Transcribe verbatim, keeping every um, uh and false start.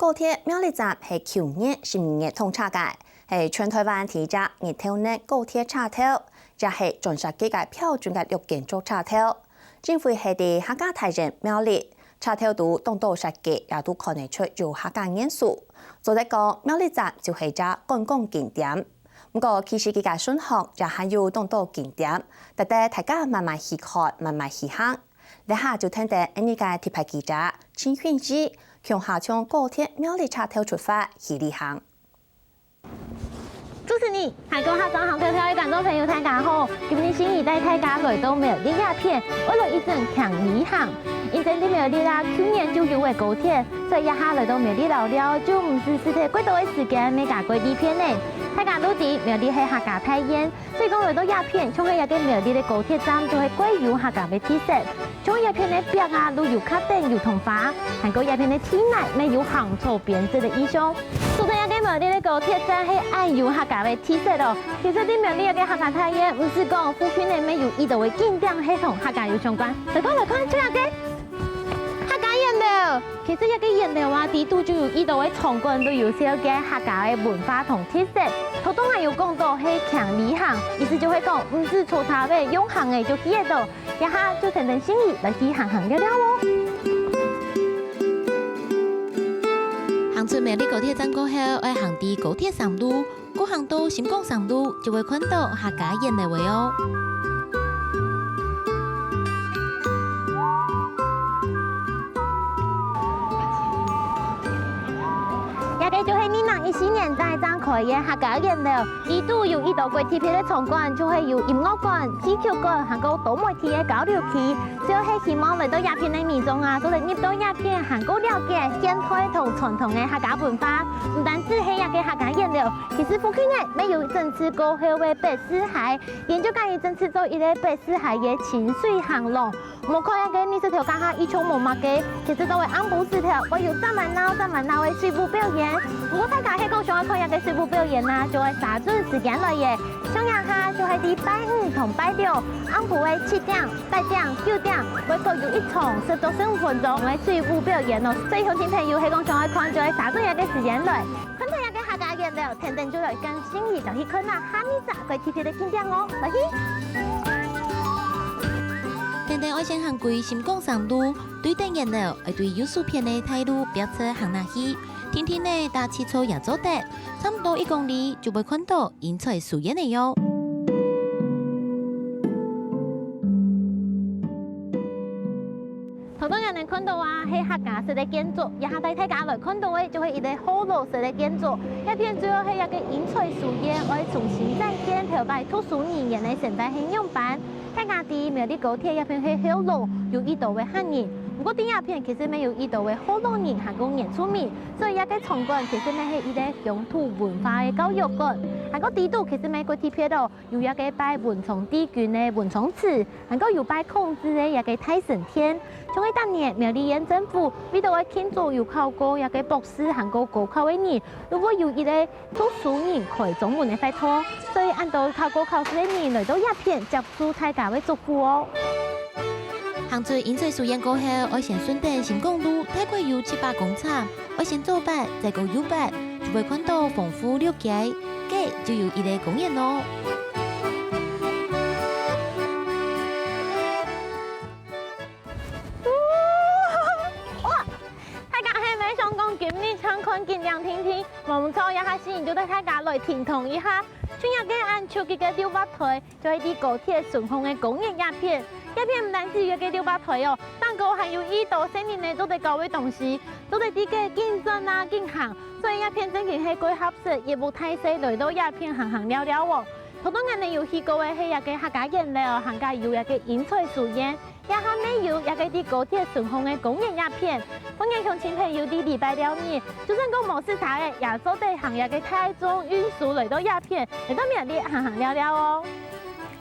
高鐵苗栗站係舊年十二月通車个，係全臺灣第一隻日頭能高鐵車頭，也係全世界个標準个綠建築車頭。因為係在客家大院苗栗，車頭肚當多設計也都看得出有客家元素。做得講，苗栗站就係隻觀光景點。毋過，其實佢个順向也還有當多景點，值得大家慢慢去看，慢慢去行。這下就跈等𠊎俚个特派記者陳韻儀，共下從高鐵苗栗車頭出發去旅行。主持人，還過客庄行票票个觀眾朋友，大家好！今日心怡帶大家來到苗栗這片，愛來一陣輕旅行。因為在苗栗啊，舊年就有个高鐵，所以這下來到苗栗尞尞，就毋使駛忒過多个時間，乜加過利便呢。大家都知，苗栗係客家大院， 所以講來到這片，像係這个苗栗个高鐵站，就係蓋有客家个特色。像這片个壁啊，都有刻等油桐花，還過這片个地泥乜有行草編織个意象。所以這个苗栗个高鐵站係恁有客家个特色哦。其實在苗栗這个客家大院，毋使講附近个乜有已多个景點係同客家有相關。來看來看，像這个客家菸樓。 其實這个菸樓啊，裡肚就有已多个場館都有紹介客家个文化同特色。頭先啊有講到係輕旅行，意思就係講，毋使坐車仔，用行个就去得到。這下就跈等心怡來去行行尞尞哦。行出苗栗高鐵站過後，愛行在高鐵三路， 過行到新光三路，就會看到客家菸樓仔哦。這个就係二零一四年正正開个客家菸樓，裡肚有已多蓋特別个場館，就係有音樂館、戲曲館，還過多媒體个交流區。主要係希望來到這片个民眾啊，做得入到這片，還過了解現代同傳統个客家文化。毋單止係這个客家菸樓， 其實附近呢，乜有整治過後个北勢溪，𠊎等就可以整治做一个北勢溪个親水行廊。莫看這个日時頭該下異常無麼个，其實到了暗晡時頭，會有煞猛鬧、煞猛鬧个水舞表演。毋過大家係講想愛看這个水舞表演啊，就愛抓準時間來耶。像這下就係在拜五同拜六，暗晡个七點、八點、九點，會各有一場十到十五分鐘个水舞表演哦。所以鄉親朋友係講想愛看，就愛抓準這个時間來。 看忒這个客家菸樓，跈等就來跟心怡走去看啊，下一隻蓋特別个景點哦，來去！跈等愛先行過新光三路，對等菸樓，愛對右手片个大路壁側行下去，定定仔打七草也做得，差毋多一公里就會看到雲彩書院仔喲。 頭先𠊎等看到啊，係客家式个建築，這下帶大家來看到个就係一个學老式个建築。這片主要係這个雲彩書院，愛重新再建頭擺讀書人員个生活係仰般。大家知苗栗高鐵這片係學老，有已多个客人。毋過在這片其實乜有已多个學老人還過原住民，所以這个場館其實乜係一个鄉土文化个教育館。還過裡肚其實乜蓋特別哦， 有這个拜文昌帝君个文昌祠，還過有拜孔子个這个大聖殿。像係逐年苗栗縣政府為著愛慶祝有考過這个博士還過高考个人，都會有一个讀書人開中文个活動，所以恁多考過考試个人來到這片接受大家个祝福哦。行出雲彩書院過後，愛先順等新光路，大概有七百公尺， 愛先左爿，再過右爿，就會看到豐富綠街，該就有一个公園囉。哇！大家係毋係想講今日正看緊靚定定？無毋著，這下心怡就帶大家來停動一下，像這个恁舊式个溜滑梯， 就係在高鐵順風个公園這片。這片毋單止有一个溜滑梯哦，頂高還有已多細人仔做得搞个東西，做得在該緊轉啊緊行，所以這片正經係蓋合適一屋大細來到這片行行尞尞哦。頭先𠊎等有去過个係這个客家菸樓，還過有這个雲彩書院，這下乜有這个在高鐵順風个公園這片。歡迎鄉親朋友在禮拜六日，就算講無駛車仔，也做得行這个大眾運輸來到這片，來到苗栗行行尞尞哦。